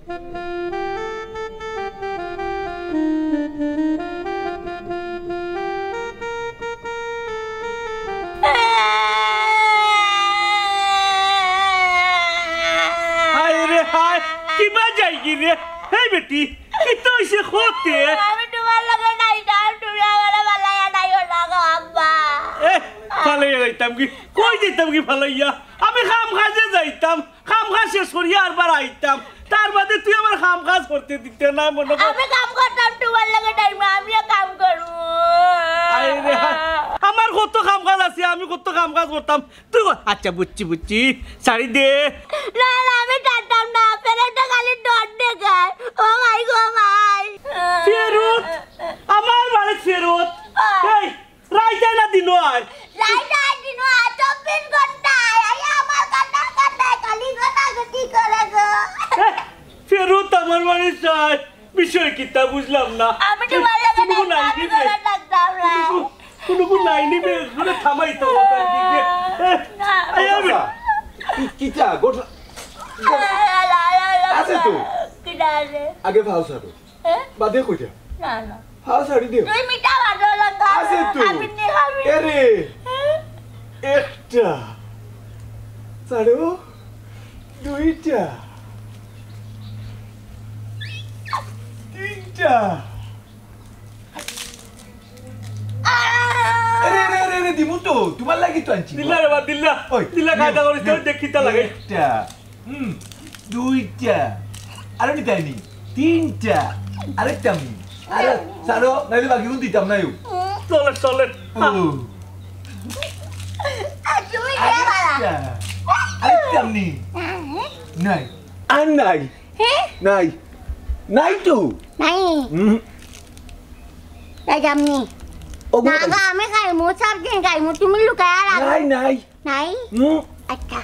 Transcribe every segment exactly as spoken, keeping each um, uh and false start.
হায় রে হায়, কিবা যাইগি রে? হেই বেটি, কিতা অইছে কওতে? আমি তুমার লগে যাইতাম, তুমি আমারে ফালাইয়া যাইও না গো আব্বা। এ, ফালাইয়া যাইতাম কি? কই যাইতাম কি ফালাইয়া? আমি কাম কাজে যাইতাম, কাম কাজ শেষ করিয়া আরবার আইতাম। তার বাদে তুই আমার কাম কাজ করতে দিতে নায় মনো কর। আমি কাম করতাম তুমার লগে যাইমু, আমিও কাম করমু। আরে রে, আমার কত কাম কাজ আছে, আমি কত কাম কাজ করতাম। তুই কর। আচ্ছা, বুঝছি, বুঝছি, ছাড়ি দে। না, না, আমি ছাড়তাম না, ফেরতটা খালি ডর দেখায়। ও ভাই গো ভাই। ফেরত? আমার বাড়িত ফেরত? এই, রাইতে না দিনো আয়? রাইতে আয়, দিনো আয়, চব্বিশ ঘন্টা আয়। আইয়া আমার কান্দায় কান্দায় খালি গতাগতি করে গো। এ, ফেরত আমার বাড়িত আয়। বিষয় কিতা বুঝলাম না। আমি তুমার লগে কুনু কুনু নাই নিবে। কুনু কুনু নাই নিবে। কুনু কুনু নাই নিবে। কুনু থামাই তো ওটা দিবে। এ, না। এই আমি আচ্ছা, কি-, কিতা? ঘটনা আছে তো? কিতা আছে? আগে ফাও ছাড়ো। এ? বাদে কইতা। না, না। ফাও ছাড়ি দিও। তুই মিঠা ভালো লাগা। আছে তো। আমি নি খাবি। এরে। এ? একটা। ছাড়ো। দুইটা। তিনটা। আরে, আরে, আরে, আরে, দিমু তো, তুমার লাগি তো আনছি। দিল্লা রে বা, দিল্লা। ওই, দিল্লা, কায়দা করিস তো, দেখি তা লাগে। একটা। হুম, দুইটা। আরো নিতাইনি? তিনটা। আরেকটা আমি। আরে, ছাড়ো, নাইলে বাকি দিতাম না ইউ। চলে, চলে। ও। আর তুমি কে বাড়া? আরেকটা। আরেকটা আমি। নাই। আর নাই। হে? নাই। নাই তো। নাই। হুম। তাই যামনি। ওগো না গো, আমি খাইমু, সব দিন খাইমু, তুমি লুকায় আর আমি নাই, নাই। নাই? হুম। আচ্ছা,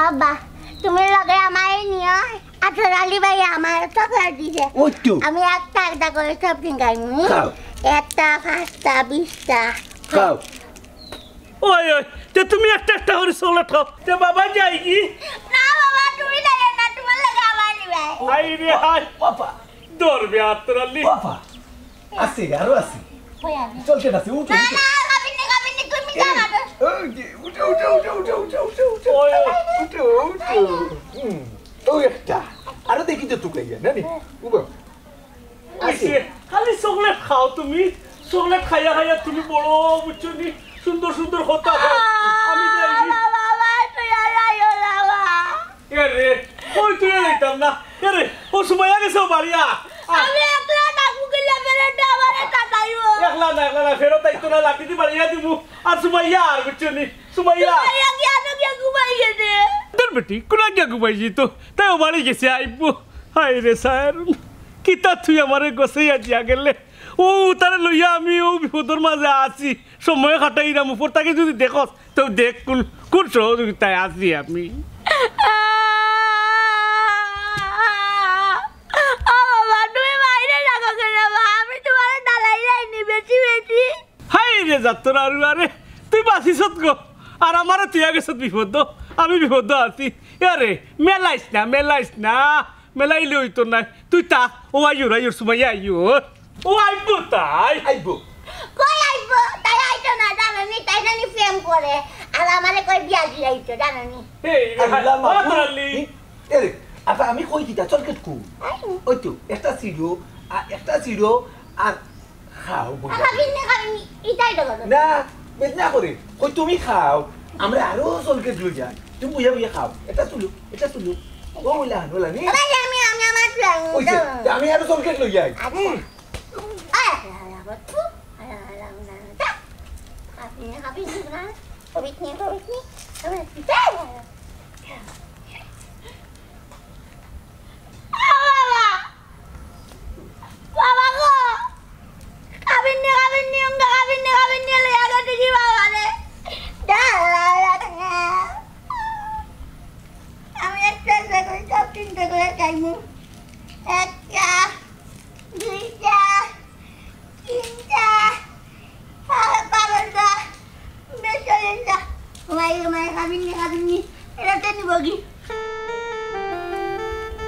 আব্বা, তুমি লগে আমারে নিও। আচ্ছা, আলী ভাই আমারে চকলেট দিছে। ওই তো। আমি একটা একটা করে সব দিন খাইমু। খাও। একটা, পাঁচটা, বিশটা। খাও। ওই, ওই, তে তুমি একটা একটা করি চকলেট খাও। তে বাবা যাইগি? না বাবা, তুমি যাইও না, তুমার লগে আমারে নিবায়। হায় রে হায়। বাবা। ধরবে আত্তর আলী। বাবা। আছে, আরো আছে। কই আমি? চকলেট আছে, উঠো, না, উঠো। না, খাবিনি, খাবিনি, তুমি এই, যাও না। ওই যে, উঠো, উঠো। ওই, ওই। উঠো, উঠো। হুম, ওই একটা। আরো দেখি তো তুকাইয়া, না নি? উবা। আছে। খালি চকলেট খাও তুমি। চকলেট খাইয়া খাইয়া তুমি বড়, বুঝছো নি? সুন্দর সুন্দর কথা কও। আমি যাইনি। বাবা, বাবা, তুই আর আইও না, বাবা। এ রে, কই তুই আর আইতাম না? এ রে, ও সুমাইয়া গেছে ও বাড়িয়া। আমি একলা থাকবো কিলা, ফেরত আমারে তাড়াইও। একলা না, একলা না, ফেরত আইতো না, লাঠি দি বাড়িয়া দিমু। আর সুমাইয়া আর বুঝছো নি? সুমাইয়া। সুমাইয়া কি আনো গিয়া ঘুমাই গেছে? তোর বেটি, কোনা গিয়া ঘুমাই যেত? তাই ও বাড়ি গেছে, আইবো। হায় রে সায়রুল, কিতা তুই আমারে গছাইয়া দিয়া গেলে? ও, তারে লইয়া আমি ও বিপদর মাঝে আছি, সময় কাটাইরাম। উপর থাকি যদি দেখস, তো দেখ কোন, কোন সহযোগিতায় আছি আমি। ও বাবা, তুমি বাইরে রাখো কেন বাবা? আমি তোমারে দালাই যাইনি বেশি বেশি। হায় রে জাতর আরু, আরে তুই বাঁচিছত গো, আর আমারে তুই গেছত বিপদ, আমি বিপদ আছি। আরে মেলাইস না, মেলাইস না, মেলাইলে অইতো নায়। তুই তা, ও আইয়ুর, আইয়ুর, সুমাইয়া আইয়ুর। ও আইবো তাই। আইবো। কই আইবো? তাই আইতো না, জানো নি? তাই জানি প্রেম করে। আর আমারে কই বিয়া দিলাইতো, জানো নি? এই রে, আল্লাহ ও মাবুদ। তালি। এ রে, আচ্ছা, আমি কই কিতা, চল কেটকু। আই। ওই তো, একটা ছিড়ো, আর একটা ছিড়ো, আর খাও, বইয়া। খাবিনি, খাবিনি, ইটাই তো কথা। না, বেদনা করে। কই তুমি খাও, আমরা আরো চকলেট লই যাই। তুমি বইয়া বইয়া খাও। এটা তুলো, এটা তুলো। ও, ওলা, ওলা, নি। ওলা, আমি, আমি আমার plan ওই যে, দাও। আমি আরো চকলেট লই যাই। আচ্ছা। হুম। আয়, আয়, আয়, আবার থু, আয়, আয়, আয়, আয়, আয়, যা। খাবি না, খাবি না, খাবি না, খাবি না, খাবি না। আয়, আয়, আয়। ও বাবা! বাবা গো! খাবিনি, খাবিনি, উঙ্গা খাবিনি, খাবিনি, লইয়া গেছে কি বাবা রে? আমি একটা একটা করে সব তিনটা করে খাইমু। একটা, দুইটা, তিনটা, পা-, পাগলটা, বেশ হয়ে যা। ঘুমাই, ঘুমাই, খাবিনি, খাবিনি। এটা তো নিব কি?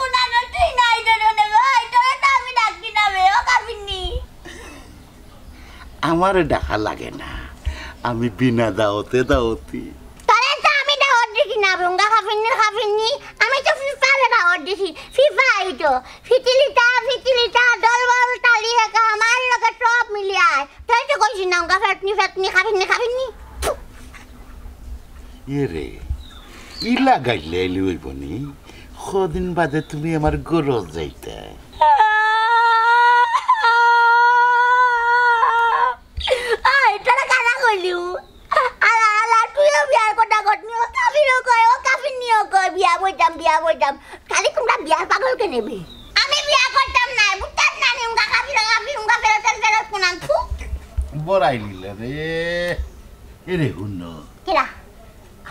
কুনানো, তুই নাই ধরে নে ভাই, তোরে তো আমি ডাকছি না বে, ও কাফিন্নি। আমারে ডাকা লাগে না, আমি বিনা দাওয়াতে দাওয়াতি। তোরে তো আমি দাওয়াত দিছি না, রুঙ্গা কাফিন্নি, কাফিন্নি। আমি তো ফিফারে দাওয়াত দিছি। ফিফা এই তো। ফিতিলিতা, ফিতিলিতা, দলবল, তালি একা, আমার লগে সব মিলি আয়। তুই তো কইছিস না, উঙ্গা ফেতনি, ফেতনি, কাফিন্নি, কাফিন্নি। এ রে, ইলা গাইলে এলি অইব নি? কদিন বাদে তুমি আমার গরজ যাইতা। আয়, তোরা কানা কইলিউ। আলা, আলা, তুইও বিয়ার কথা ঘটনি, ও কাফিরও কয়, ও কাফিন্নিও কয়, বিয়া বইতাম, বিয়া বইতাম। খালি তোমরা বিয়ার পাগল কেনে বে? আমি বিয়া করতাম না, বুঝতাম না নি, উঙ্গা কাফির, কাফির, উঙ্গা ফেরত, ফেরত, কুনান, থু। বড়াই নিলে রে। এ রে, হুনো। কিরা?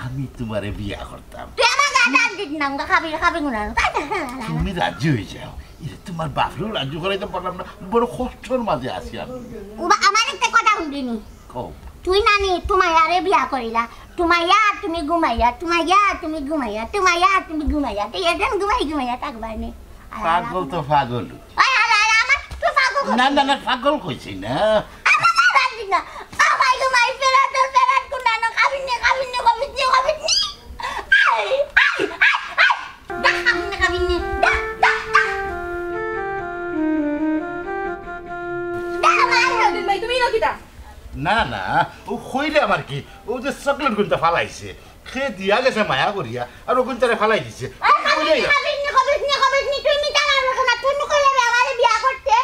আমি তোমারে বিয়া করতাম। তুই আমার গায়ে ডাক দিস না, উঙ্গা কাফির, কাফির কুনান। তুমি রাজি হয়ে যাও। এ রে, তোমার বাপরেও রাজি করাইতে পারলাম না, বড় কষ্টর মাঝে আছি আমি। উবা, আমার একটা কথা শুনবি নি? কও। তুই নানি তুমাইয়ারে বিয়া করিলা, তুমাইয়া তুমি ঘুমাইয়া, তুমাইয়া তুমি ঘুমাইয়া, তুমাইয়া তুমি ঘুমাইয়া, তুই এজন ঘুমাই ঘুমাইয়া থাকবায় নি? পাগল তো পাগল। ওই হালা, হালা, আমার তুই পাগল না, করছিস। না, না, পাগল কইছি না। আমার না রাজি না। ও ভাই গো ভাই, ফেরাত, ফেরাত, কুনানো, কাবিন নে, কাবিন নে, কাবিন নে, কাবিন নে। আই, আই, আই, আই। দা, কাবিন নে, কাবিন নে, দা, দা, দা। দা, ভাই। ভাই, তুমি না কিতা? না, না, ও কইরাম আর কি, ও যে চকলেট গুনটা ফালাইছে, হে দিয়া গেছে মায়া করিয়া, আর ও গুনটারে ফালাই দিছে। আরে, কইলে খাবিস নি, খাবিস নি, খাবিস নি, তুই মিছা মারবে কেন? তুই মুখে যাবে আমারে বিয়া করতে?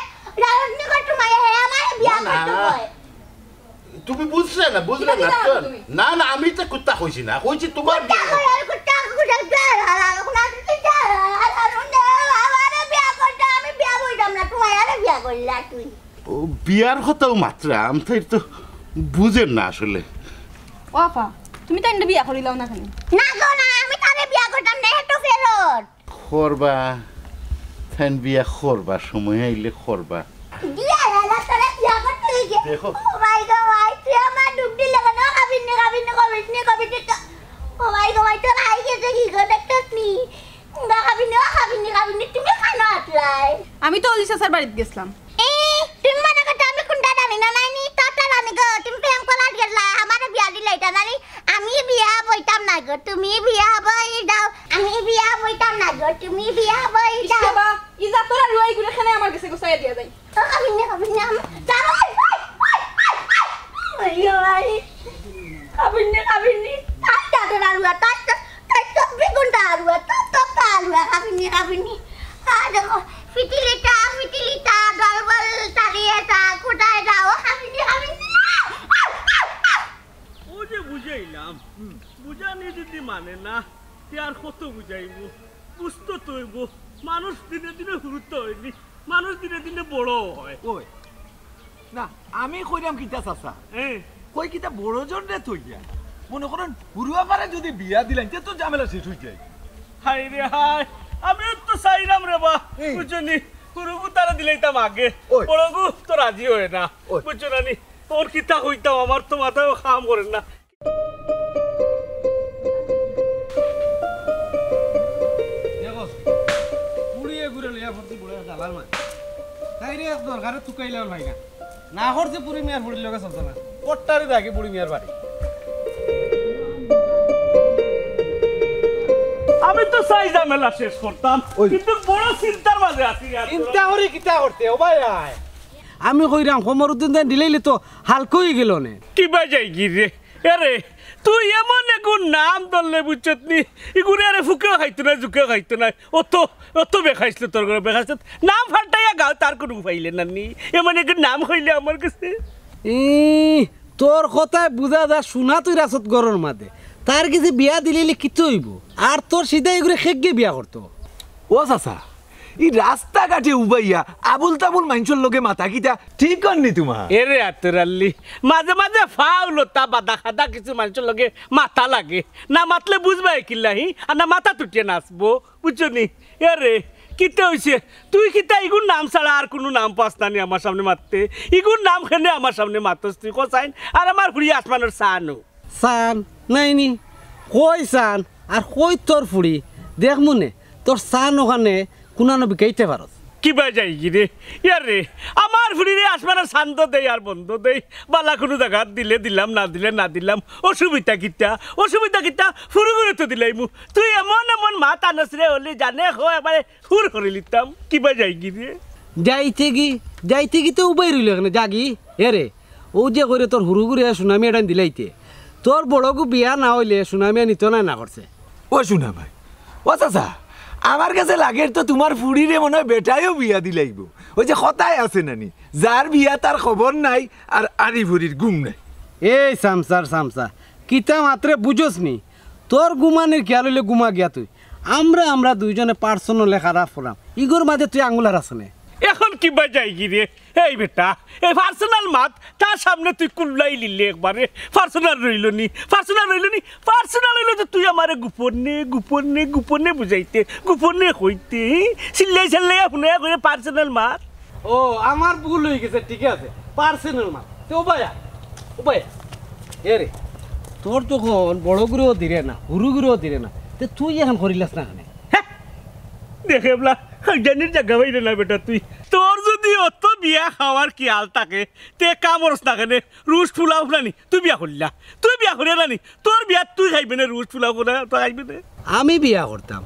রাহুল নি কর তোমায়, হে আমারে বিয়া না, না, করতে না। কয়। তুমি বুঝলে না, বুঝলে কিতা না, কিতা তো? তুমি? না, না, আমি তো কুত্তা কইছি না, কইছি তোমার কুত্তা বিয়া কই, করতে। আর কুত্তা, কুত্তা, কুত্তা, কুত্তা, আমারে বিয়া করতে, আমি বিয়া করতাম না, তোমায় আরে বিয়া করলা তুই। ও, বিয়ার কথাও মাতরাম, তাই তো বুঝের না আসলে। ও আফা, তুমি তাইনরে বিয়া করিলাও না কেনে? না গো না, আমি তারে বিয়া করতাম না, এ তো ফেরত। করবা, তাইন বিয়া করবা, সময় আইলে করবা। বিয়া না, না, তারে বিয়া করতে হইছে। দেখো। ও ভাই গো ভাই, তুই আমার দুখ দিলে কেন? খাবি নি, খাবি নি, খাবি নি, খাবি নি তো। ও ভাই গো ভাই, তোর আই গেছে কি গো, দেখছস নি? না খাবি নি, ও খাবি নি, খাবি নি, তুমি কেন আতলাই? আমি তো অলি চাচার বাড়িত গেছলাম। এ, তুমি মনে করছো আমি কোনটা জানি না, নাইনি? ততটা জানি গো, তুমি প্রেম করার গেলা, আমারে বিয়া দিলে এটা জানি, আমি তুমি বিয়া বই দাও, আমি বিয়া বইতাম না গো, তুমি বিয়া বই দাও। ইসে বা, ইজা তোরা রুয়াই গুলো খানে আমার গেছে গোসাইয়া দিয়া যাই। ও, খাবিনি, খাবিনি, আমি, দাও, ওই, ওই, ওই, ওই, ওই, ওই। খাবিনি, খাবিনি, তাই দাদুর আলুয়া, তাই তো, তাই তো, বেগুনটা আলুয়া, তো, তো, তো আলুয়া, খাবিনি, খাবিনি। আ, দেখো, ফিটিলিটা, ফিটিলিটা, দলবল, তাড়িয়ে তা, কোথায় যাও, খাবিনি, খাবিনি। ও যে বুঝাইলাম, বুঝানি যদি মানে না, তে আর কত বুঝাইবো? বুঝতো তো অইবো, মানুষ দিনে দিনে হুরুত্ব অয়নি, মানুষ দিনে দিনে বড় অয়। ওই, না, আমি কইরাম কিতা চাচা? হ্যাঁ। কই কিতা বড় জন রে থইয়া? মনে করইন হুরু আফারে যদি বিয়া দিলাইন, তে তো ঝামেলা শেষ অই যায়। হায় রে হায়, আমিও তো চাইরাম রে বা, এই। বুঝছো নি? হুরুগু তারে দিলাইতাম আগে, ওই। বড়গু তো রাজি অয় না, ওই। বুঝছো না নি? অখন কিতা কইতাম, আমার তো মাথায়ও কাম করের না। দেখো, পুড়িয়ে ঘুরে লইয়া পড়ছি বুড়া জ্বালার মাঝে। তাইরে এক দরকারে তুকাইলাম ভাই না। না করছে পুড়ি মিয়ার ফুড়ির লগে চলতো না। কট্টারে দেখি পুড়ি মিয়ার বাড়ি। আমি তো চাই ঝামেলা শেষ করতাম, ওই। কিন্তু বড় চিন্তার মাঝে আছি রে। চিন্তা করি কিতা করতে, ও ভাই আয়। আমি কইরাম, কমরুদ্দিন দেন দিলাইলে তো হালকা অই গেল নে। কিবা যাইগি রে? এরে, তুই এমন এগু নাম ধরলে বুঝছত নি, ইগুরে আরে ফুকেও খাইতো না, জুকেও খাইতো না। অত, অত বেখাইছলত তোর ঘরে, বেখাইছলত। নাম ফাল্টাইয়া গাও, তার কুনু উপায় অইলে না নি। এমন এগু নাম কইলে আমার গেছে। ই, তোর কথায় বুঝা যায়, সোনা তুই রাসত ঘরর মাঝে। তার গেছে বিয়া দিলাইলে কিতা অইবো? আর তোর সিধা ইগুরে খেগিয়ে বিয়া করতো। ও চাচা, ই রাস্তাঘাটে উবাইয়া আবুল তাবুল মাইনষর লগে মাতা কিতা ঠিক অর নি তুমার? এরে আতর আলী, মাঝে মাঝে ফাউলতা বাদা খাদা কিছু মাইনষর লগে মাতা লাগে। না মাতলে বুঝবায় কিলা হি, আর না মাথা তুটিয়া নাচবো, বুঝছো নি? এরে, কিতা অইছে? তুই কিতা ইগুর নাম ছাড়া আর কুনু নাম পাস না নি আমার সামনে মাততে? ইগুর নাম কেনে আমার সামনে মাতস তুই, কছাইন? আর আমার ফুড়ি আসমানর চান। চান নাই নি? কই চান? আর কই তোর ফুড়ি? দেখমু নে, তোর চান অখানে কুনানো বিকাইতে পারস। কিবা যাইগি রে? ইয়ারে, আমার ফুড়িরে আসমানর চান্দ দেই আর বন্দ দেই। বালা কুনু জাগাত দিলে দিলাম, না দিলে না দিলাম। অসুবিধা কিতা? অসুবিধা কিতা? ফুরুগুরে তো দিলাইমু। তুই এমন এমন মাত আনস রে, অলি জানে খো একবারে হুর করিলিতাম। কিবা যাইগি রে? যাইতেগি, যাইতেগি তো উবাই রইল কেনে, যাগি। এরে, অউ যে কইরে তোর হুরুগুরে সোনা মিয়া এডাইন দিলাইতে, তোর বড়গু বিয়া না অইলে সোনা মিয়া নিতো নায় না করছে। ও সোনা ভাই, ও চাচা, আমার গেছে লাগের তো তুমার ফুড়িরে মনে অয় বেটায়ও বিয়া দিলাইবো। অউ যে কথায় আছে না নি, যার বিয়া তার খবর নাই, আর আড়ি ফুড়ির ঘুম নাই। এই চামচার চামচা, কিতা মাতরে বুঝস নি? তোর ঘুমানির খিয়াল অইলে ঘুমা গিয়া তুই। আমরা, আমরা দুইজনে personal-এ খারাপ করাম। ইগুর মাঝে তুই আঙ্গুল আড়াস নে। অখন কিবা যাইগি রে? এই বেটা, এই personal মাত, তার সামনে তুই কুল্লাইলিলে একবারে। Personal রইল নি, personal রইল নি, personal অইল তো তুই আমারে গোপনে, গোপনে, গোপনে বুঝাইতে, গোপনে কইতে, হি? চিল্লাই চিল্লাইয়া হুনাইয়া কইরে personal মাত। ও, আমার ভুল অই গেছে, ঠিক আছে, personal মাত। তে ও ভাইয়া, ও ভাইয়া, এরে, তোর যখন বড়গুরেও দিরে না, হুরুগুরেও দিরে না, তে তুই অখন করিলাস না কেনে? হ্যাঁ? দেখে এবলা, খাইজানির জাগা পাইরে না বেটা তুই। তোর যদি অত বিয়া খাওয়ার খিয়াল থাকে, তে কাম করস না কেনে? রুস্ট ফুলাও না নি, তুই বিয়া করিলা, তুই বিয়া করিয়া না নি, তোর বিয়াত তুই খাইবে না, রুস্ট ফুলাও করে তো খাইবে না। আমি বিয়া করতাম,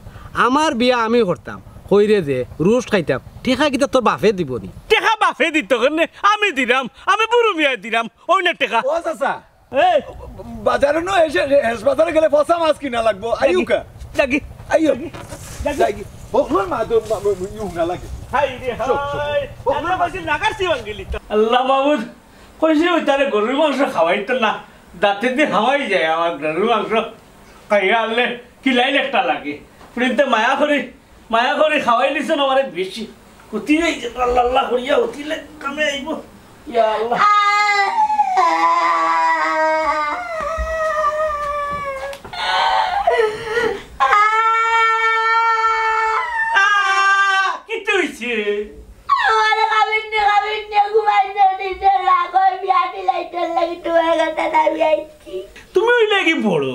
আমার বিয়া আমি করতাম। কইরে যে রুস্ট খাইতাম, টেকা কিতা তোর বাফে দিবো নি? টেকা বাফে দিতো কেনে? আমি দিরাম, আমি বুরু মিয়ায় দিরাম, অউ নে টেকা। ও চাচা, এই। বাজারো নু এসে, হেস বাজারো গেলে পচা মাছ কিনা লাগবো। আইও কা? যাগি। আইও। যাগি। যাগি। হকলর মা তো, মা, মা, ইউ না লাগে। হায় রে হায়। শোন, শোন। হকলর মা। আল্লাহ মাবুদ, কইছি অউ তারে গরুর মাংস খাওয়াইতো না। দাঁতেদি খাওয়াই যায় আমার গরুর মাংস। খাইয়া আনলে কিলাইল একটা লাগে। ফুড়িন্তে মায়া করি, মায়া করি খাওয়াই দিছইন আমারে বেশি। হুতি যাইছে, আল্লাহ আল্লাহ করিয়া হুতিলে কামে আইবো। ইয়া আল্লাহ। আহ! কিতা অইছে? আমারে খাবিন নি, খাবিন নি, ঘুমাইতে দিছে না, কই বিয়া দিলাইতে লাগি তোমার কথা না বিয়া। তুমি অইলাগি বড়,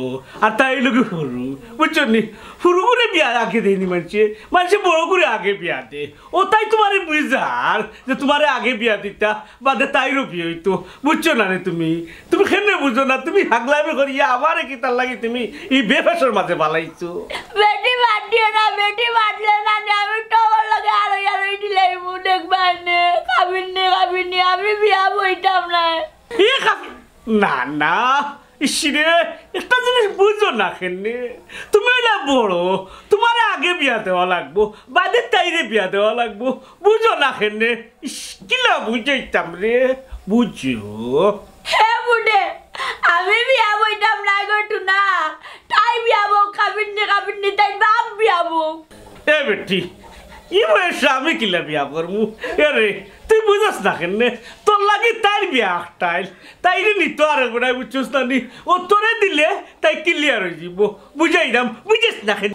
আর তাই অইলো হুরু, বুঝছো নি? হুরু করে বিয়া আগে দেয়নি মানষে, মানষে বড় করে আগে বিয়া দে। ও তাই তুমারে বুঝার যে তুমারে আগে বিয়া দিতা, বাদে তাইরও বিয়া অইতো। বুঝছো না রে তুমি? তুমি কেনে বুঝো না? তুমি হাগলামি করিয়া আমারে কিতার লাগি তুমি ই বেফাসর মাঝে ফালাইছো? বেটি বাদ দিও না, বেটি বাদ দিও না, নে আমি তোমার লগে আরো আরো দিলাইমু, দেখবা নে, কাবিন নি, কাবিন নি, আমি বিয়া বইতাম না। এ কাবিন, না, না, ইসিরে, একটা জিনিস বুঝো না কেনে? তুমি অইলা বড়, তুমারে আগে বিয়া দেওয়া লাগবো, বাদে তাইরে বিয়া দেওয়া লাগবো, বুঝো না কেনে? ইস, কিলা বুঝাইতাম রে, বুঝো। হে বুড়ে, আমি বিয়া বইতাম না গো টুনা, তাই বিয়া বউ, কাবিন নি, কাবিন নি, তাই বাপ বিয়া বউ। এ বেটি, ই বয়সে আমি কিলা বিয়া করমু? এ রে, তুই বুঝস না কেনে? তোর লাগি তাইর বিয়া আখটাইল, তাইরে নিতো আরেক বেটায়, বুঝছস না নি? ও তোরে দিলে তাই clear অই যিবো। বুঝাইরাম, বুঝস না কেনে?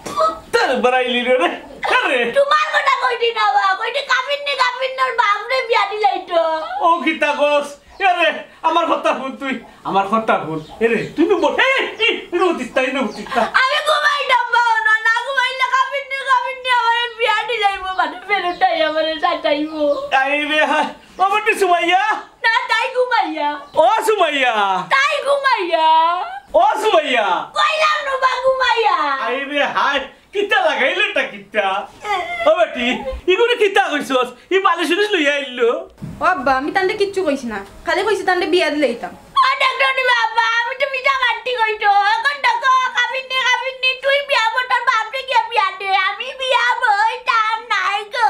তোর বাড়াইলি রে, রে। এ রে। তোমার কথা কইতি না বা, কইতি কাবিন নি, কাবিন নির বাপরে বিয়া দিলাইতো। ও কিতা কস? এ রে, আমার কথা হুন তুই, আমার কথা হুন। এ রে, তুই নু বল, এই, এই, ইনো উঠিস না, ইনো উঠিস না। আমি ঘুমাইতাম বা, না, না ঘুমাইলে কাবিন নি, কাবিন নি আমার বিয়া দিলাইবো, মানে ফেরত তাই আমারে সাজাইবো। আই রে, হা, ও বেটি সুমাইয়া। না, তাই ঘুমাইয়া। ও সুমাইয়া। তাই ঘুমাইয়া। ও সুমাইয়া। কইলাম নু বা ঘুমাইয়া। আই রে, হায়। কিতা লাগাইলে এটা কিতা? ও বেটি, ইগুরে কিতা কইছস? ই বালিশ উলিশ লইয়া আইলো? ও আব্বা, আমি তানরে কিচ্ছু কইছি না, খালি কইছি তানরে বিয়া দিলাইতাম। ও দেখো নি বাবা, আমি তো মিছা মাতছি কইতো। এখন দেখো, কাবিন নি, কাবিন নি, তুই বিয়া বউ, তোর বাপরে গিয়া বিয়া দে, আমি বিয়া বইতাম নায় গো।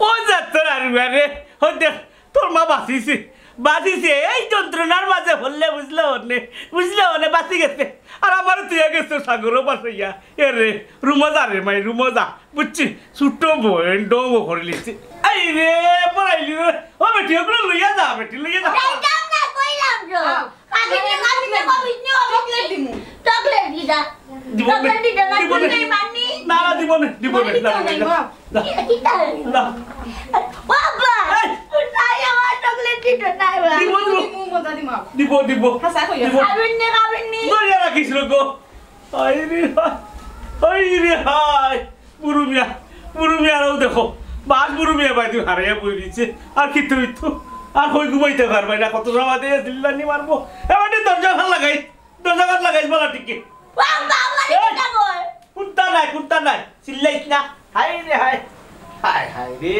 ও যা তোর আর রে, ও দেখ, তোর মা বাঁচিছে, বাঁচিছে। এই যন্ত্রণার মাঝে পড়লে বুঝলে অনে, বুঝলে অনে বাঁচি গেছে। আর আমারে তুই গেছে সাগরও বাঁচাইয়া। এ রে, রুমো যা রে মাই, রুমো যা। বুঝছি, ছোট্ট বইন ডঙ্গ করে লিখছি। এই রে, পড়াইলি রে। ও বেটি, ওগুলো লইয়া যা, বেটি, লইয়া যা। যাইতাম না, কইলাম তো। আও। কাবিন নি, কাবিন নি, কাবিন নি, কাবিন নি। চকলেট দিমু। চকলেট দিতা। দিব না। চকলেট দিতা না, দিব না। তুই নেই মানি। না, না, দিব না, দিব না। মানি না, তো না, নাই, না। বাপ। না। কি, কিতা? না। বাবা, এই। তাই আমার চকলেট দিত নাই বা। দিব, দিব। দিব, মজা দিমু, বাপ। দিব, দিব। হাছা কইয়া। দিব। কাবিন নি, কাবিন নি। ধরিয়া রাখিস রে গো। হায় রে হায়। হায় রে হায়। বুরু মিয়া, বুরু মিয়া, আরও দেখো। বাস বুরু মিয়া বাই তুই হারাইয়া বই দিছে। আর কি তুই তো? আর কই ঘুমাইতে পারবায় না? কত সময় দিয়ে চিল্লানি মারবো। এবার দরজা ফাল লাগাই। দরজা ফাল লাগাই, বলা ঠিক কি? বাবা, বাবা, এই! কিতা কয়? কুন্তা নাই, কুন্তা নাই। চিল্লাইস না। হায় রে হায়। হায় হায় রে।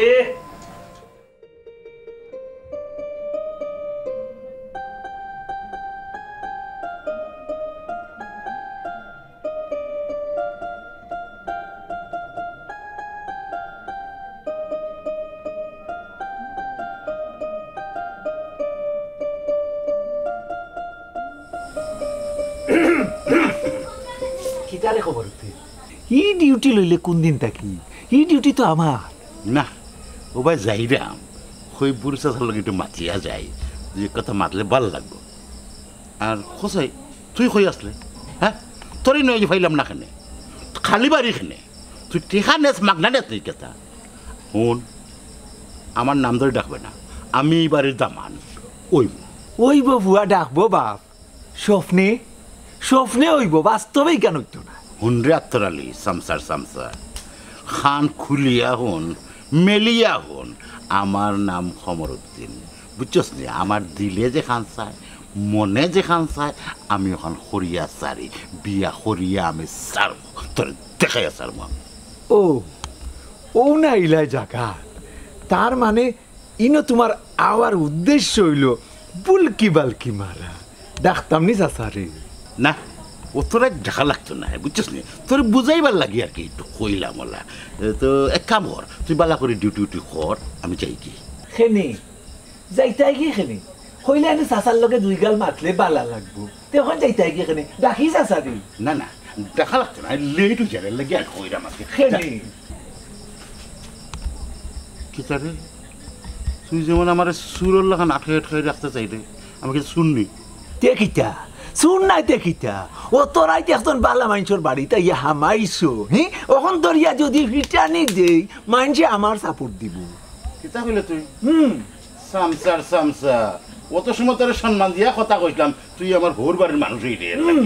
কিতারে খবর তুই? ই ডিউটি লইলে কোন দিন থাকি? ই ডিউটি তো আমার। না, ও ভাই যাইরাম, হইবুর চাচার লগে একটু মাতিয়া যাই, দুই কথা মাতলে ভালা লাগবো। আর খোসাই, তুই কই আসলে? হ্যাঁ, তোরই নয় যে পাইলাম না কেনে, খালি বাড়ি কেনে, তুই টেকা নেস, মাগনা নেস নি কেতা? হুন, আমার নাম ধরে ডাকবে না, আমি এই বাড়ির দামান। ওই ওই বাবুয়া ডাকবো বাপ। স্বপ্নে, স্বপ্নে অইবো, বাস্তবে ইখান অইতো না। হুন রে আত্তর আলী, সামসার সামসা, খান খুলিয়া হুন, মেলিয়া হুন, আমার নাম কমরুদ্দিন। বুঝছস নি? আমার দিলে যেখান চায়, মনে যেখান চায়, আমি ওখান করিয়া সারি, বিয়া করিয়া আমি সারমু, তোরে দেখাইয়া সারমু আমি। ও, ও না ইলাই জাগাত। তার মানে ইনো তোমার আওয়ার উদ্দেশ্য অইলো বুলকি বালকি মারা। ডাকতাম নি চাচারে? না, অত রাইত ডাকা লাগতো না, বুঝছস নি? তোরে বুঝাইবার লাগি আর কি একটু কইলাম ওলা। এ, তো এক কাম কর, তুই বালা করি ডিউটি উটি কর, আমি যাইগি। কেনে? যাইতায়গি কেনে? কইলে আমি চাচার লগে দুই গাল মাতলে বালা লাগবো। তে অখন যাইতায়গি কেনে? ডাকি চাচারে। না, না, ডাকা লাগতো না, লেট অই যার লাগি আর কইরাম আজকে। কেনে? কিতা রে? তুই যেমন আমারে চুরর লাখান আটকাই আটকাই রাখতে চাইরে, আমি কিতা চুর নি? তে কিতা? চুর নায় তে কিতা? অত রাইত একজন বালা মানষর বাড়িত আইয়া হামাইছো, হি? অখন ধরিয়া যুদি ফিটানি দেই, মানষে আমার support দিবো। কিতা কইলে তুই? হুম। সামসার সামসা, অত সময় তোরে সম্মান দিয়া কথা কইছলাম, তুই আমার হউর বাড়ির মানুষ অইরে। হুম।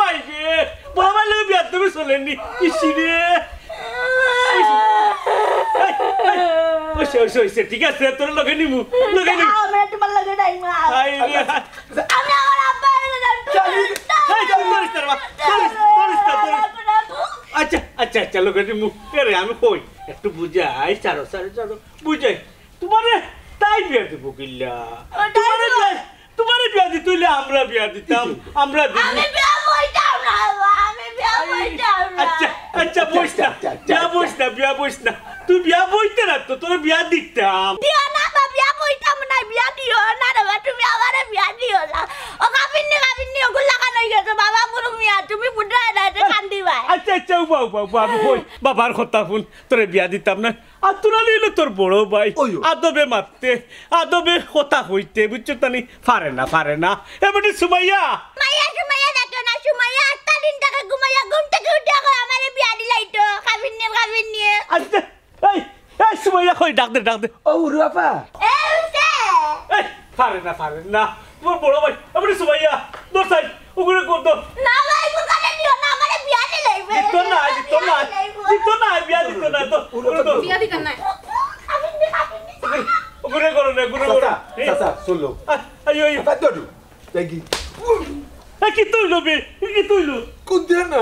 ভাই রে। বড় ভাই লগে বেয়াদবি চলেনি। ইসি রে। ইসি। এই, এই, অইছে, অইছে, অইছে। ঠিক আছে, তোর লগে নিমু, লগে নিমু। আমি তোমার লগে নাই, মা। হায় রে। আমি আমার আব্বার লগে যাইতাম। এই, তুই ধরিস না রে বাবা। ধরিস, ধরিস না, ধরিস। আচ্ছা, আচ্ছা, আচ্ছা, লগে নিমু। এরে, আমি কই, একটু বুঝাই, ছাড়ো, ছাড়ো, ছাড়ো। বুঝাই। তোমারে তাই বিয়া দিব কিল্লা? তোমারে বিয়া, তোমারে বিয়া দিতে অইলে আমরা বিয়া দিতাম, আমরা দিমু। আমি বিয়া বইতাম না, বাবা, আমি বিয়া বইতাম না। আচ্ছা, আচ্ছা, বইস না। আচ্ছা, আচ্ছা, বিয়া বইস না, বিয়া বইস না। তুই বিয়া বইতে না তো, তোরে বিয়া দিতাম। দিও না, বা বিয়া বইতাম না, বিয়া দিও না রে বা, তুমি আমারে বিয়া দিও না। ও কাবিন্নি, কাবিন্নি, ওগুলা লাগানো হয়ে গেছে, বাবা গুরু মিয়া, তুমি বুঝায় না, এটা কান্দি ভাই। আচ্ছা, আচ্ছা, উবা, উবা, উবা, আমি কই, বাবার কথা হুন, তোরে বিয়া দিতাম না। আর তোরা নিলে তোর বড় ভাই, ওই, ওই। আদবে মাততে, আদবে কথা কইতে, বুঝছো তানি? পারে না, পারে না। এ বেটি সুমাইয়া। মাইয়া সুমাইয়া দেখো না, সুমাইয়া আটটা দিন থেকে ঘুমাইয়া ঘুম থেকে উঠে এখন আমারে বিয়া দিলাই তো, কাবিন্নি, কাবিন্নি। আচ্ছা, এই, এই সুমাইয়া কই, ডাক দে, ডাক দে। ও, উরু আপা। এ, উঠে। এই, পারে না, পারে না। তোমার বড় ভাই, এ বেটি সুমাইয়া, দৌড় সাই, ওগুলো কর দৌড়। না ভাই, ওখানে নিও না, আমারে বিয়া দিলাই। দিত না, দিত না, দিত না, বিয়া দিত না, তো, উরু তো। বিয়া দিতাম না। ওগুলো করো না, ওগুলো করো। চাচা, চাচা, চলো। আ, আইও, আইও। বাদ দাও। দেখি। এ, কিতা অইলো বে? এ, কিতা অইলো? কোন দিন না?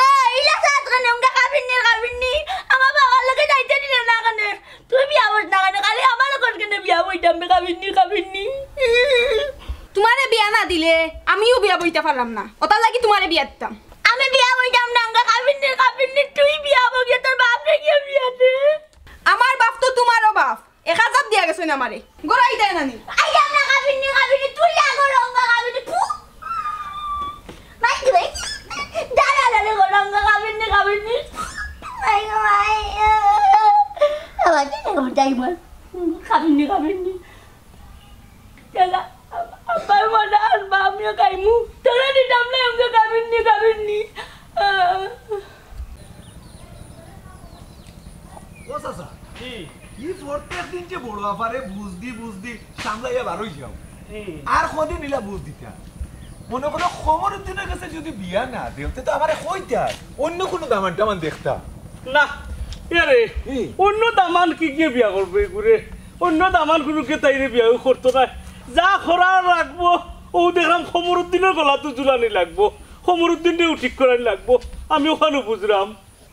এই, ইলা সাত কানে উঙ্গা কাবিন্নি, কাবিন্নি। আমার বাবার লগে যাইতে দিলে না কেনে? তুই বিয়া বইস না কেনে? খালি আমার লগে কেনে বিয়া বইতাম বে, কাবিন্নি, কাবিন্নি। তোমারে বিয়া না দিলে আমিও বিয়া বইতে পারলাম না, ওটার লাগি তোমারে বিয়া দিতাম। আমি বিয়া বইতাম না, উঙ্গা কাবিন্নি, কাবিন্নি। তুই বিয়া বইয়া তোর বাপরে গিয়া বিয়া দে। আমার বাপ তো তোমারও বাপ। এক হাজার দিয়া গেছইন আমারে। গড়াই দেয় না নি? আইয়া না কাবিন্নি, কাবিন্নি, তুই আগো রঙ্গা কাবিন্নি, ফু। মাই গো, মাই। দাঁড়া, দাঁড়া, গো, রঙ্গা কাবিন্নি, কাবিন্নি। মাই গো, মাই। আবার কি দেখো, যাই বল। কাবিন্নি, কাবিন্নি। চলা, আব্বার মনে আনবা, আমিও খাইমু। তোরা নিতাম না, আমাকে কাবিন্নি, কাবিন্নি। ও চাচা, কি? ই প্রত্যেক দিন যে বড় আপারে বুঝ দি, বুঝ দি, সামলাইয়া বারই যাও। হুম। আর কদিন ইলা বুঝ দিতা? মনে করো কমরুদ্দিনের কাছে যদি বিয়া না দেও, তে তো আমারে কইতা, অন্য কোনো দামান টামান দেখতা। না, ইয়ারে, অন্য দামান কিগিয়ে বিয়া করবো এগুরে? অন্য দামান কুনুকে তাইরে বিয়া করতো নায়। যা করার লাগবো, অউ দেখরাম কমরুদ্দিনর গলাত ঝুলানি লাগবো, কমরুদ্দিনরেউ ঠিক করানি লাগবো। আমি অখানউ বুঝরাম।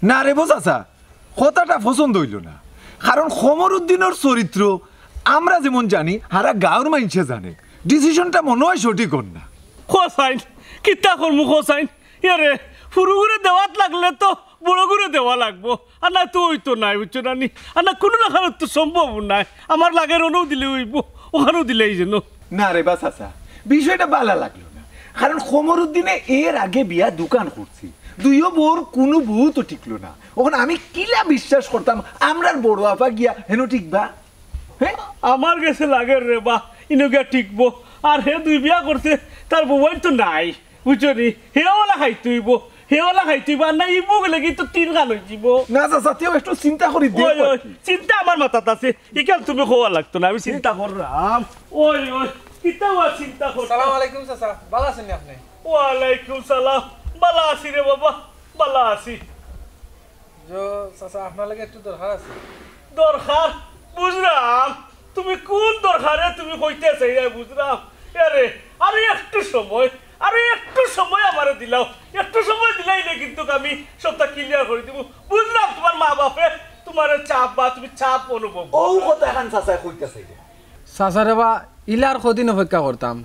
না রেবা চাচা, কথাটা পছন্দ অইলো না। কারণ কমরুদ্দিনর চরিত্র আমরা যেমন জানি, হারা গাউর মাইনষে জানে। Decision-টা মনো অয় সঠিক অর না। কও চাইন, কিতা করমু কও চাইন? ইয়ারে, হুরুগুরে দেওয়াত লাগলে তো বড়গুরে দেওয়া লাগবো, আর না তো অইতো নায়, বুঝছো না নি? আর না কুনু লাখান তো সম্ভব নায়। আমার লাগের অনও দিলে অইবো, অখানও দিলেই যেন। না রেবা চাচা, বিষয়টা ভালা লাগলো না। কারণ কমরুদ্দিনে এর আগে বিয়া দুখান করছে, দুইও বউর কুনু বউ তো টিকলো না। অখন আমি কিলা বিশ্বাস করতাম আমরার বড় আফা গিয়া হেনো টিকবা? হে? আমার গেছে লাগের রেবা, ইনো গিয়া টিকবো। আর হে দুই বিয়া করছে, তার বউয়াইন তো নাই, বুঝছো নি? হে অলা খাইতে অইবো, হে অলা খাইতে অইবো, আর না ইবো গেলে কিন্তু তিন খান অইযিবো। না চাচা, তেও একটু চিন্তা করি দেখ। ওই, ওই, চিন্তা আমার মাথাত আছে, ইখান তুমি কওয়া লাগতো না, আমি চিন্তা কররাম। ওই, ওই, কিতা বা চিন্তা কররাম। সালাম আলাইকুম চাচা, ভালা আছইন নি আপনে? ওয়ালাইকুম সালাম, ভালা আছি রে বাবা, ভালা আছি। জি চাচা, আপনার লগে একটু দরকার আছে। দরকার? বুঝরাম, তুমি কুন দরকারে তুমি কইতে চাইরায় বুঝরাম। আরে, আরে একটু সময়, আরে একটু সময় আমারে দিলাও, একটু সময় দিলাইলে কিন্তু আমি সবটা clear করি দিমু। বুঝরাম তুমার মা বাপে তুমারে চাপ বা তুমি চাপ অনুভব করো। অউ কথাখান চাচায় কইতা চাইরা। চাচা রেবা, ইলা আর কদিন অপেক্ষা করতাম?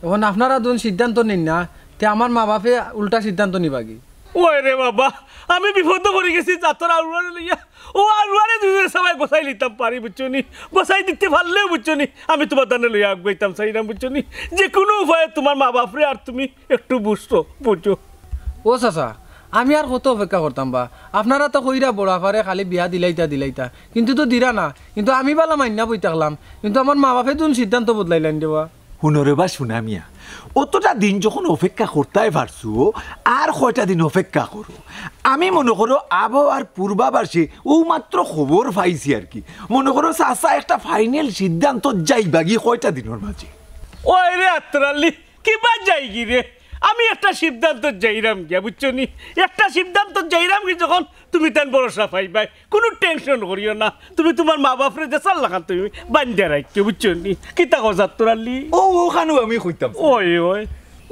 অখন আপনারা দুইন সিদ্ধান্ত নিন না, তে আমার মা বাপে উল্টা সিদ্ধান্ত নিবাগি। ওই রে বাবা, আমি বিপদো পড়ি গেছি জাতর আউলারে লইয়া। অউ আউলারে দুইজনে সবাই গছাই লিতাম পারি, বুঝছো নি? গছাই দিতে পারলেও, বুঝছো নি, আমি তুমার দানে লইয়া আগুয়াইতাম চাইরাম, বুঝছো নি? যে কুনু উপায়ে তুমার মা বাপরে আর তুমি একটু বুঝছো, বুঝো। ও চাচা, আমি আর কত অপেক্ষা করতাম বা? আপনারা তো কইরা বড় আফারে খালি বিয়া দিলাইতা, দিলাইতা, কিন্তু তো দিরা না। কিন্তু আমি ভালা মাইন্না বই থাকলাম, কিন্তু আমার মা বাপে দুইন সিদ্ধান্ত বদলাইলাইন রেবা। হুনো রেবা সুনা মিয়া, অতটা দিন যখন অপেক্ষা করতায় পারছো, আর কয়টা দিন অপেক্ষা করো। আমি মনো করো আবহাওয়ার পূর্বাভাসে অউ মাত্র খবর পাইছি আর কি। মনো করো চাচা একটা final সিদ্ধান্ত যাইবাগি কয়টা দিনর মাঝে। ওই রে আতর আলী, কিবা যাইগি রে? আমি একটা সিদ্ধান্ত যাইরাম গিয়া, বুঝছো নি? একটা সিদ্ধান্ত যাইরাম গি যখন তুমি তান ভরসা পাইবায়। কুনু tension করিও না, তুমি তুমার মা বাপরে যেছার লাখান তুমি বান্ধিয়া রাখিও, বুঝছো নি? কিতা কও আতর আলী? ও, অখানউ আমি কইতাম। ওই, ওই।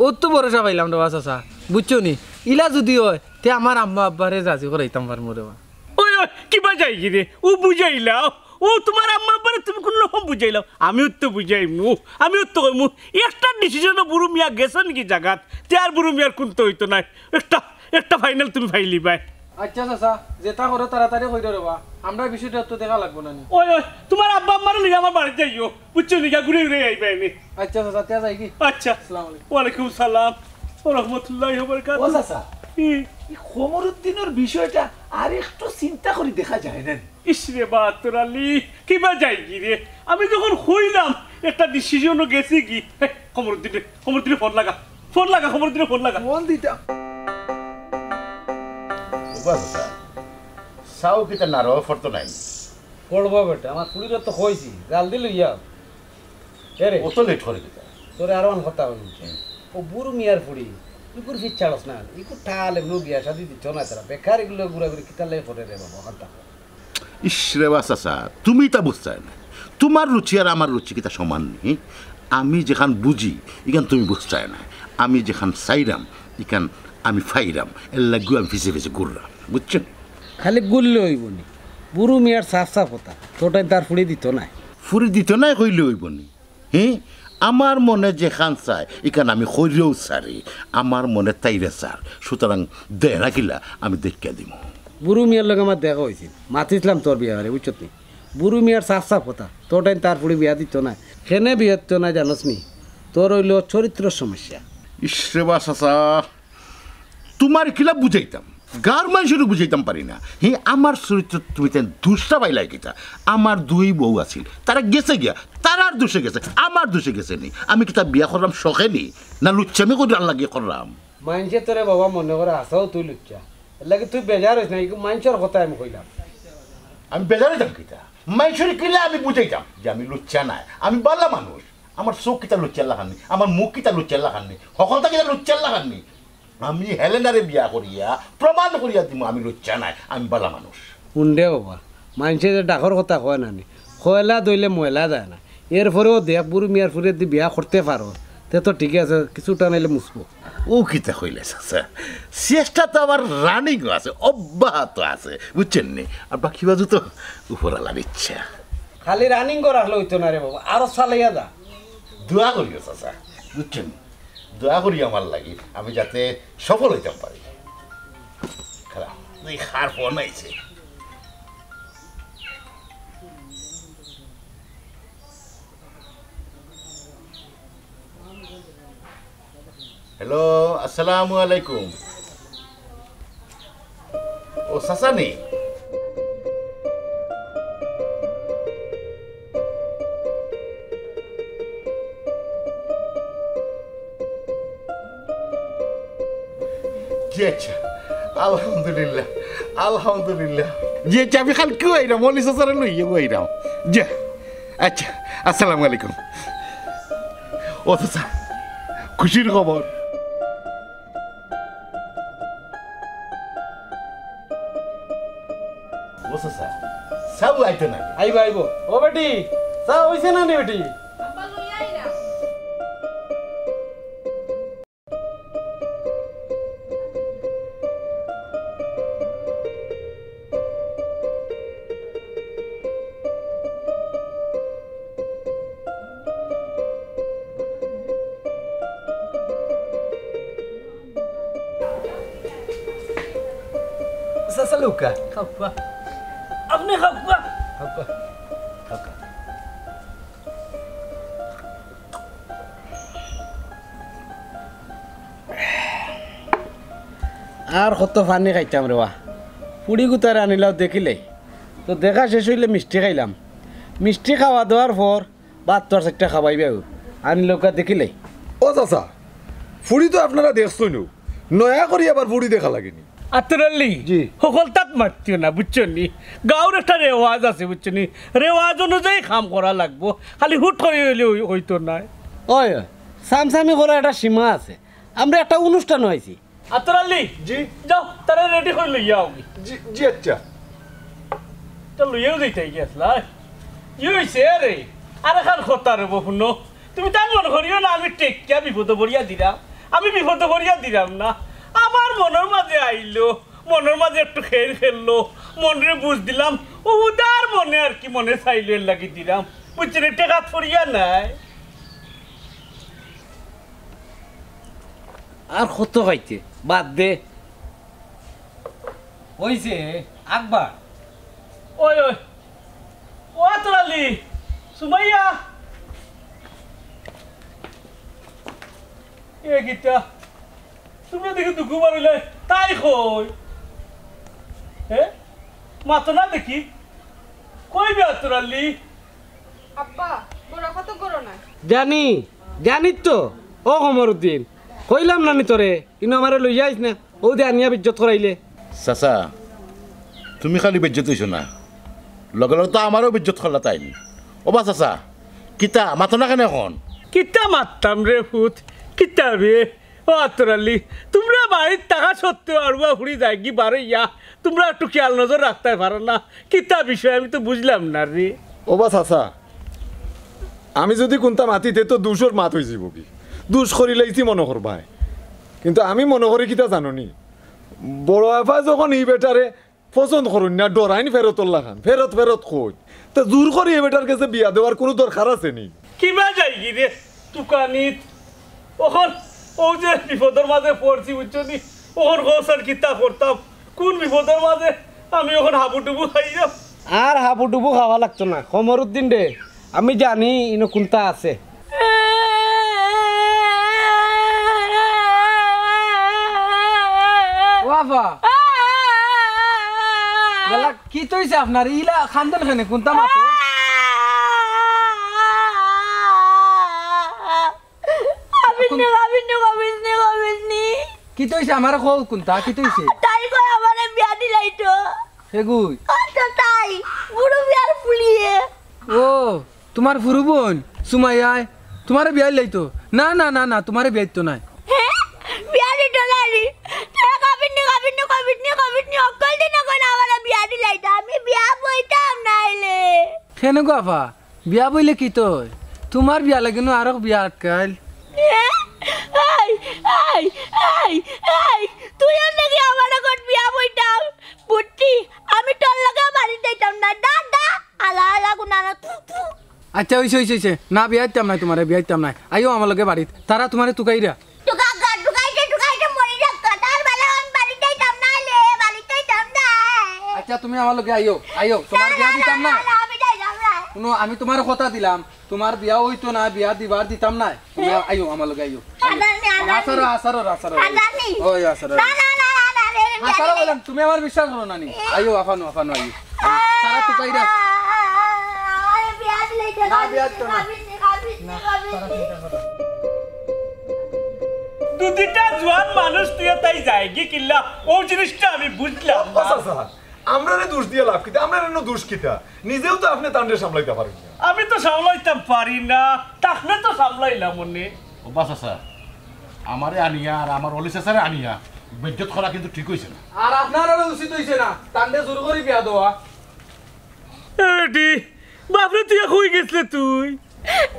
অউ তো ভরসা পাইলাম রেবা চাচা, বুঝছো নি? ইলা যুদি অয়, তে আমার আম্মা আব্বারে রাজি করাইতাম পারমু রেবা। ওই, ওই, কিবা যাইগি রে? অউ বুঝাইলাও। অউ তুমার আম্মা আব্বারে তুমি কুনু রকম বুঝাইলাও। আমিও তো বুঝাইমু, আমিও তো কইমু। একটা decision-ও বুরু মিয়া গেছইন গি জাগাত, তে আর বুরু মিয়ার কুন্তা অইতো নায়। একটা, একটা final তুমি পাইলিবায়। আচ্ছা চাচা, যেতা করো তাড়াতাড়ি কইরো রেবা, আমরার বিষয়টা তো দেখা লাগবো না নি। ওই, ওই, তুমার আব্বা আম্মারে লইয়া আমার বাড়িত যাইও, বুঝছো নি? গিয়া ঘুরে ঘুরে আইবায় নে। আচ্ছা চাচা, তে যাইগি? আচ্ছা। আসসালামু আলাইকুম। ওয়ালাইকুম সালাম ওয়া রাহমাতুল্লাহি ওয়া বারাকাতুহু। ও চাচা, কি? ই কমরুদ্দিনর বিষয়টা আর একটু চিন্তা করি দেখা যায় না নি? ইস রেবা আতর আলী, কিবা যাইগি রে? আমি যখন কইলাম একটা decision-ও গেছি গি। হে, কমরুদ্দিন রে, কমরুদ্দিনে ফোন লাগা, ফোন লাগা, কমরুদ্দিনে ফোন লাগা। ফোন দিতাম। ও চাচা, চাও কিতা নাড়াও ফরতো নাই? পড়বো বেটা, আমার ফুড়িরে তো কইছি, জলদি লইয়া আও। এরে। অত late করে কিতা? তোরে আরো অন কথা কইমু। অউ বুরু মিয়ার ফুড়ি, ইগুর ফিছ ছাড়স না। ইগু ঠাল এমনেউ বিয়া শাদি দিতো নায় তারা। বেকার ইগুর লগে ঘুরাঘুরি কিতার লাগি করে রে বাবা, অখান থাক। ইস রেবা চাচা, তুমি ইতা বুঝতায় না। তুমার রুচি আর আমার রুচি কিতা সমান নি? আমি যেখান বুঝি, ইখান তুমি বুঝতায় না। আমি যেখান চাইরাম, ইখান আমি পাইরাম। এরলাগিউ আমি পিছে পিছে ঘুররাম, বুঝছো নি? খালি ঘুরলে অইবো নি? বুরু মিয়ার সাফ সাফ কথা, তোর টাইম তার ফুড়ি দিতো নায়। ফুড়ি দিতো নায় কইলে অইবো নি? হে, আমার মনে যেখান চায়, ইখান আমি করিয়াউ ছাড়ি, আমার মনে তাইরে চার। সুতরাং দেয় না কিলা, আমি দেখিয়া দিমু। বুরু মিয়ার লগে আমার দেখা অইছিল, মাতিছলাম তোর বিয়ারে, বুঝছত নি? বুরু মিয়ার সাফ সাফ কথা, তোর টাইম তার ফুড়ি বিয়া দিতো নায়। কেনে বিয়া দিতো নায় জানোস নি? তোর অইলো চরিত্রর সমস্যা। ইস রেবা চাচা, তুমারে কিলা বুঝাইতাম, গাউর মাইনষরে বুঝাইতাম পারি না। হে, আমার চরিত্রত তুমি তাইন দুষটা পাইলায় কিতা? আমার দুই বউ আছিল, তারা গেছে গিয়া, তারার দুষে গেছে, আমার দুষে গেছে নি। আমি কিতা বিয়া কররাম শখে নি, না লুচ্চামি করার লাগি কররাম? মাইনষে তোরে বাবা মনে করে হাছাউ তুই লুচ্চা, এরলাগি তুই বেজার অইস না, ইগু মাইনষর কথা আমি কইলাম। আমি বেজার অইতাম কিতা? মাইনষরে কিলা আমি বুঝাইতাম যে আমি লুচ্চা নায়, আমি ভালা মানুষ। আমার চউখ কিতা লুচ্চার লাখান নি? আমার মুখ কিতা লুচ্চার লাখান নি? হকলতা কিতা লুচ্চার লাখান নি? আমি হেলেনারে বিয়া করিয়া প্রমাণ করিয়া দিমু আমি লুচ্চা নায়, আমি ভালা মানুষ। হুন রে বাবা, মানষে যে ডাকর কথা কয় না নি, কয়লা ধইলে ময়লা যায় না। এরপরেও দেখ, বুরু মিয়ার ফুড়িদি বিয়া করতে পারো, তে তো ঠিকই আছে, কিছুটা নাইলে মুছবো। ও কিতা কইলে চাচা, চেষ্টা তো আমার রানিংও আছে, অব্যাহত আছে, বুঝছইন নি? আর বাকি বাজু তো উপরআলার ইচ্ছা। খালি রানিং করা হলে অইতো না রে বাবা, আরো চালাইয়া যা। দোয়া করিও চাচা, বুঝছইন নি? দোয়া করি আমার লাগি, আমি যাতে সফল অইতাম পারি। খারাপ, এই কার ফোন আইছে। হ্যালো, আসসালামু আলাইকুম। ও চাচা নি? জি আচ্ছা, আলহামদুলিল্লাহ, আলহামদুলিল্লাহ। জি আচ্ছা, আমি কালকেউ আইরাম, অলি চাচারে লইয়াউ আইরাম। জি আচ্ছা, আসসালামু আলাইকুম। ও চাচা, খুশির খবর। ও চাচা, চাও আইতো না? আইবো, আইবো। ও বেটি, চা অইছে না নি বেটি? আব্বা, লইয়া আই না। চাচা লউক্কা। খাউক্কা। আপনে খাউক্কা। খাউক্কা। খাউক্কা। আর কত পানি খাইতাম রে বা। ফুড়ি গুতারে আনিলাও দেখিলে। তো দেখা শেষ অইলে মিষ্টি খাইলাম। মিষ্টি খাওয়া দেওয়ার পর ভাত তো আর চাইরটা খাবাইবাউ। আনিলাউক্কা দেখিলে। ও চাচা, ফুড়ি তো আপনারা দেখছইনউ, নয়া করি আবার ফুড়ি দেখা লাগেনি। আতর আলী, জি। হকলতাত মাতিও না, বুঝছো নি? গাঁওর একটা রেওয়াজ আছে, বুঝছো নি? রেওয়াজ অনুযায়ী কাম করা লাগবো। খালি হুট করি অইলে অই-, অইতো নায়। ওই, ওই, সামসামি করার একটা সীমা আছে। আমরা একটা অনুষ্ঠানো আইছি। আতর আলী, জি। যাও, তারে রেডি করি লইয়া আওগি। জি, জি, আচ্ছা। তো লইয়াউ যাইতায় গেছলা। ই অইছে রে, আরেকখান কথা রে বা হুনো। তুমি তান মনো করিও না, আমি টেক্কা বিপদো পড়িয়া দিরাম। আমি বিপদো পড়িয়া দিরাম না। আমার মনর মাঝে আইলো, মনর মাঝে একটু খেইল খেললো, মনরে বুঝ দিলাম, ও উদার মনে আর কি, মনে চাইলো এরলাগি দিরাম। বুঝছো নি, টেকাত পড়িয়া নায়। আর কত খাইতে? বাদ দে। অইছে, আকবার। ওই, ওই। ও আতর আলী, সুমাইয়া। এ কিতা? তুমরা দেখি দুগু বার অইলায়, তাই কই? হে? মাতো না দেখি। কই বে আতর আলী? আব্বা, বড় কত গরো না। জানি, জানি তো। ও কমরুদ্দিন, কইলাম না নি তোরে, ইনো আমারে লইয়া আইস না। অউ দে আনিয়া বেইজ্জত করাইলে। চাচা, তুমি খালি বেইজ্জত অইছো না, লগে লগে তো আমারেও বেইজ্জত করলা তাইন। ও বা চাচা, কিতা মাতো না কেনে অখন? কিতা মাততাম রে পুত, কিতা বে? ও আতর আলী, তুমরা বাড়িত থাকা সত্ত্বেও আড়ুয়া ফুড়ি যায়গি বারইয়া, তুমরা একটু খেয়াল নজর রাখতায় পারো না। কিতা বিষয় আমি তো বুঝলাম না রে। ও বা চাচা, আমি যুদি কুন্তা মাতি তে তো দুষর মাত অইযিবোগি। দুষ করিলাইছি মনো করবায়। কিন্তু আমি মনো করি কিতা জানো নি? বড় আফা যখন ই বেটারে পছন্দ করইন না, ডরাইন ফেরতর লাখান, ফেরত ফেরত কইন। তে জুর করি ই বেটার গেছে বিয়া দেওয়ার কুনু দরকার আছে নি? কিবা যাইগি রে তুকানিত? অখন অউ যে বিপদর মাঝে পড়ছি, বুঝছো নি? অখন কও ছাইন কিতা করতাম? কুন বিপদর মাঝে আমি অখন হাবুডুবু খাইয়াম? আর হাবুডুবু খাওয়া লাগতো না, কমরুদ্দিন রে, আমি জানি ইনো কুন্তা আছে। ও আফা। বেলা, কিতা অইছে আপনার? ইলা কান্দন কেনে? কুন্তা মাতো। আবির নি, আবির নি, আবির নি, আবির নি। কিতা অইছে? আমারে কও কুন্তা, কিতা অইছে? তাই কয় আমারে বিয়া দিলাইতো। হে গুই। আচ্ছা তাই, বুরু মিয়ার ফুড়িয়ে। ও, তুমার ফুরু বইন, সুমাইয়ায়, তুমারে বিয়া দিলাইতো? না, না, না, না, তুমারে বিয়া দিতো নায়। হে? বিয়া দিতো নায় নি? তারা কবির নি, কবির নি, কবির নি, কবির নি, অকল দিন কইন আমারে বিয়া দিলাইতা। আমি কেনে গো আফা, বিয়া বইলে কিতা অয়? তুমার বিয়া লাগি নু আরক বিয়া আটকাইল। এ? এই, এই, এই, এই, তুই আর নাকি আমার এখন বিয়া বইতাম? বুঝছি, আমি তোর লগে বাড়িত যাইতাম না। দা, দা, আলা, আলা, গুনা না, থু, থু। আচ্ছা, অইছে, অইছে, অইছে। না, বিয়া দিতাম নায় তুমারে, বিয়া দিতাম নায়। আইও আমার লগে বাড়িত। তারা তুমারে তুকাইরা। টুকাইতে, টুকাইতে মরি যাক, তার বেলা আমি বাড়িত যাইতাম না লে, বাড়িত যাইতাম না। আচ্ছা, তুমি আমার লগে আইও, আইও, তুমার বিয়া দিতাম না। না, না, আমি যাইতাম না। হুনো, আমি তুমারে কথা দিলাম, তুমার বিয়া অইতো না, বিয়া দিবার দিতাম না। তুমি আইও, আমার লগে আইও। আদানি, আদানি। আসারো, আসারো, আসারো। আদানি। ওই, আসারো। না, না, না, না, না, রে, রে, আসারো রে। বললাম, তুমি আমার বিশ্বাস করো না নি? আইও, আফানু, আফানু, আইও। আইও। তারা তুকাইরা। আরে, বিয়া দিলে তো না, বিয়া দিতো না। খাবিনি, খাবিনি, না, খাবিনি। তারা চিন্তা করো। দুইটা জোয়ান মানুষ তুই তাই যায়গি কিল্লা, ও জিনিসটা আমি বুঝলাম না। ও চাচা, আমরারে দোষ দিয়া লাভ কিতা? আমরার এনো দোষ কিতা? নিজেও তো আপনে তানরে সামলাইতা পারইন না। আমি তো সামলাইতাম পারি না, তাহলে তো সামলাইলাম অনে। ও বা চাচা, আমারে আনিয়া আর আমার অলি চাচারে আনিয়া বেইজ্জত করা কিন্তু ঠিক অইছে না। আর আপনারও উচিত অইছে না, তানরে জোর করি বিয়া দেওয়া। এডি, বাপরে, তুই কই গেছলে তুই?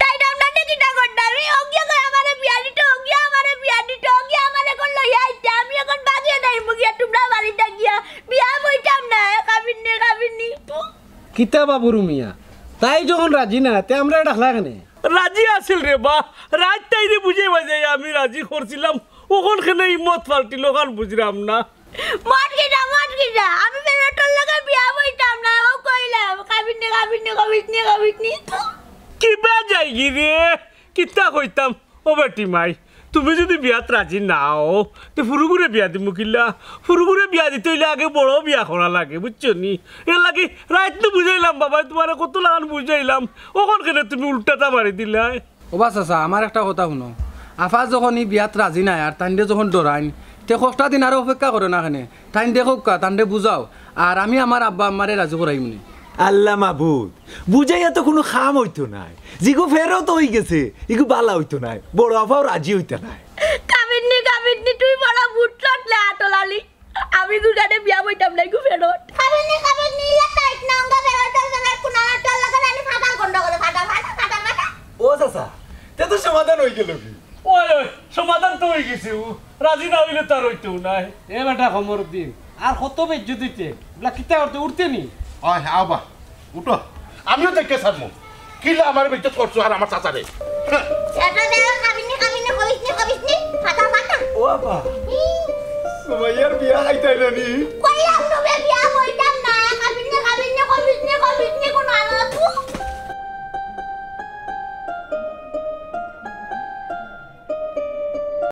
তাই না, আমরা দেখি না করতাম। এই অগিয়া কই আমারে বিয়া দিত, অগিয়া আমারে বিয়া দিত, অগিয়া আমারে এখন লইয়া আইতে। আমি এখন বাগিয়ে যাইমু গিয়া, তুমরা বাড়িত গিয়া। বিয়া বইতাম না, খাবিনি, খাবিনি। কিতা বাবুর মিয়া, তাই যখন রাজি না, তে আমরারে ডাকলা কেনে? রাজি আছিল রে বা, রাইত তাইরে বুঝাই বাজাই আমি রাজি করছিলাম, অখন কেনে হিম্মত পাল্টিল, অখান বুঝরাম না। মত কিতা, মত কিতা? আমি বেটার লগে বিয়া বইতাম না, ও কইলাম, খাবিনি, খাবিনি, খাবিনি, খাবিনি। কিবা যাইগি রে, কিতা কইতাম? ও বেটি মাই, তুমি যুদি বিয়াত রাজি না অও, তে ফুরুগুরে বিয়া দিমু কিলা? ফুরুগুরে বিয়া দিতে অইলে আগে বড় বিয়া করা লাগে, বুঝছো নি? এর লাগি রাইত নু বুঝাইলাম বাবায়, তুমারে কত লাখান বুঝাইলাম, অখন কেনে তুমি উল্টাটা মারি দিলায়? ও বা চাচা, আমার একটা কথা হুনো, আফা যখন ই বিয়াত রাজি নায় আর তাইনরে যখন ডরাইন, তে কষ্টা দিন আরো অপেক্ষা করো না কেনে, তাইন দেখউক্কা, তানরে বুঝাও, আর আমি আমার আব্বা আম্মারে রাজি করাইমুনি। আল্লা মাবুদ, বুঝাইয়া তো কুনু কাম অইতো নায়, যেগু ফেরত অইগেছে, ইগু বালা অইতো নায়, বড় আফাও রাজি অইতা নায়। খাবিনি, খাবিনি, তুই বড় বুট লটলে আটলালি। আমি গুগানে বিয়া বইতাম না, ইগু ফেরত। খাবিনি, খাবিনি, ইলা টাইট না, অঙ্গা ফেরত, তার সঙ্গে কুনার তোর লগে আমি ফাটাল গন্ডগোলে, ফাটাল, ফাটাল, ফাটাল, ফাটাল। ও চাচা, তে তো সমাধান অইগেলো গি? ওই, ওই, সমাধান তো অইগেছে, ও রাজি না অইলে তো আর অইতো নায়। এ বেটা কমরুদ্দিন, আর কত বেইজ্জত দিতে? বলা কিতা করতে উঠতে নি? ওই, আও বা, উঠো। আমিও দেখি ছাড়মু। কিলা আমারে বেইজ্জত করছো আর আমার চাচারে। সেটা দে, খাবিনি, খাবিনি, কবিসনি, কবিসনি, ফাটা, ফাটা। ও বাবা। ই। সুমাইয়ার বিয়া খাইতাই না নি? কইলাম তো বে, বিয়া বইতাম না। খাবিনি, খাবিনি, কবিসনি, কবিসনি, কুনানো।